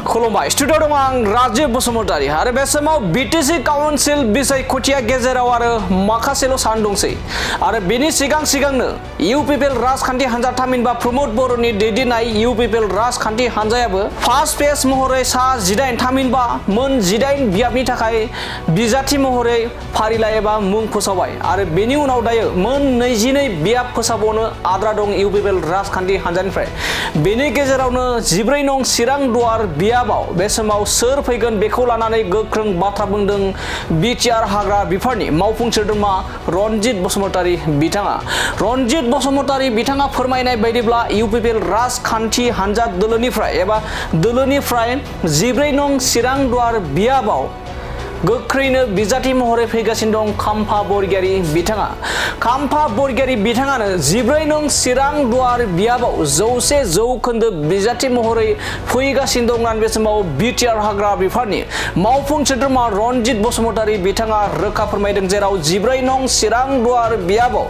खुलुमबाय स्टुडिअ दं आं राजीव बसुमतारी आरो बे समाव बिटिसि काउन्सिल बिसायख'थिया गेजेराव आरो माखासेल' सान दंसै आरो बेनि सिगांनो इउपिपिएल राजखान्थि हान्जा थामहिनबा प्रमोद बर'नि दैदेननाय इउपिपिएल राजखान्थि हान्जायाबो फार्स्ट फेज महरै सा 18 थामहिनबा मोन 18 बियाबनि थाखाय बिजाथि महरै फारिलाइ एबा मुं फोसावबाय आरो बेनि उनाव दायो मोन 22 बियाब फोसावबावनो आद्रा दं इउपिपिएल राजखान्थि हान्जानिफ्राय बेनि गेजेरावनो 14 नं चिरां दुवार बियाबाव बे समाव सोर फैगोन बेखौ लानानै गोख्रों बाथ्रा बुंदों बिटिआर हाग्रा बिफाननि मावफुं सोद्रोमा रनजित बसुमतारी बिथाङा बिथाङा फोरमायनाय बायदिब्ला इउपिपिएल राजखान्थि हान्जा दोलोनिफ्राय 14 नं चिरां दुवार बियाबाव गोख्रैनो बिजाथि महरै फैगासिनो दं खाम्फा बरगयारी बिथाङा 14 नं चिरां दुवार बियाबाव 100% बिजाथि महरै फैगासिनो दं होननानै बे समाव बिटिआर हाग्रा बिफाननि मावफुं सोद्रोमा रनजित बसुमतारी बिथाङा रोखा फोरमायदों जेराव 14 नं चिरां दुवार बियाबाव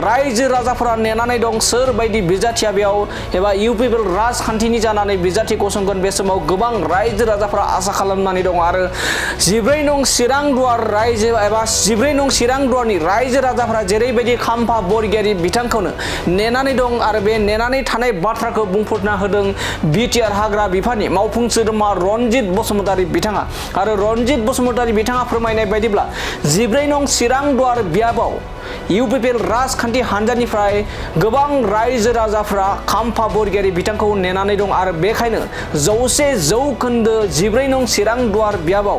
रायजो राजाफोरा नेनानै दं सोर बायदि बिजाथिया बेयाव एबा इउपिपिएल राजखान्थिनि जानानै बिजाथि गसंगोन बे समाव गोबां रायजो राजाफोरा आसा खालामनानै दं आरो 14 नं चिरां दुवार रायजो एबा 14 नं चिरां दुवारनि रायजो राजाफोरा जेरैबायदि खाम्फा बरगयारी बिथांखौनो नेनानै दं आरो बे नेनानै थानाय बाथ्राखौ बुंफोरना होदों बिटिआर हाग्रा बिफाननि मावफुं सोद्रोमा रनजित बसुमतारी बिथाङा आरो रनजित बसुमतारी बिथाङा फोरमायनाय बायदिब्ला 14 नं चिरां दुवार बियाबाव इउपिपिएल राजखान्थि हान्जानिफ्राय गोबां रायजो राजाफोरा खाम्फा बरगयारी बिथांखौ नेनानै दं आरो बेखायनो 100% 14 नं चिरां दुवार बियाबाव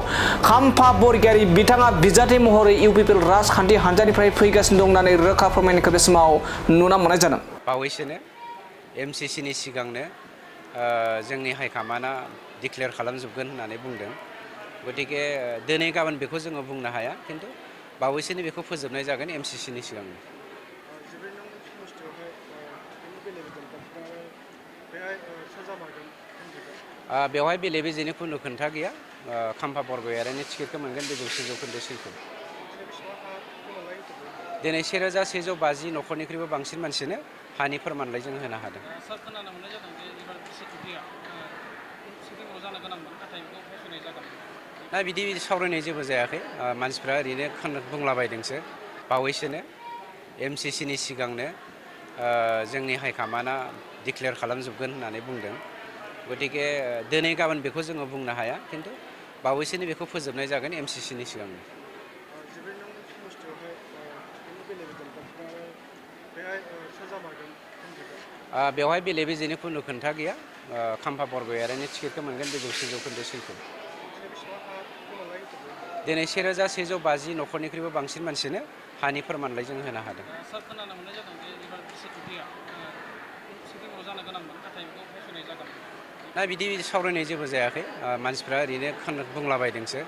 खाम्फा बरगयारी बिथाङा बिजाथि महरै इउपिपिएल राजखान्थि हान्जानिफ्राय फैगासिनो दं होननानै रोखा फोरमायनायखौ बे समाव नुना मोननाय जादों। बावैसोनो एमसिसिनि सिगांनो जोंनि हाइकमान्डआ डिक्लेयार खालामजोबगोन होननानै बुंदों गतिके दिनै गाबोन बेखौ जोङो बुंनो हाया खिन्थु बावैसोनो बेखौ फोजोबनाय जागोन एमसिसिनि सिगांनो। बेवहाय बेले बेजेनि खुनु खोथा गैया खाम्फा बरगयारिनि टिकेटखौ मोनगोन बे 100% सैथो। दिनै 1150 न'खरनिख्रुइबो बांसिन मानसिनो हानि फोरमानलाइ जों होनो हादों। दा बिदि सावरायनाय जेबो जायाखै मानसिफ्रा ओरैनो बुंलाबायदोंसो बावैसोनो एमसिसिनि सिगांनो जोंनि हाइकमान्डआ डिक्लेयार खालामजोबगोन होननानै बुंदों गतिके दिनै गाबोन बेखौ जोङो बुंनो हाया खिन्थु बावैसोनो बेखौ फोजोबनाय जागोन एमसिसिनि सिगांनो। बेवहाय बेले बेजेनि खुनु खोथा गैया खाम्फा बरगयारिनि टिकेटखौ मोनगोन बे 100% सैथो। दिनै 1150 न'खरनिख्रुइबो बांसिन मानसिनो हानि फोरमानलाइ जों होनो हादों। दा बिदि सावरायनाय जेबो जायाखै मानसिफ्रा ओरैनो बुंलाबायदोंसो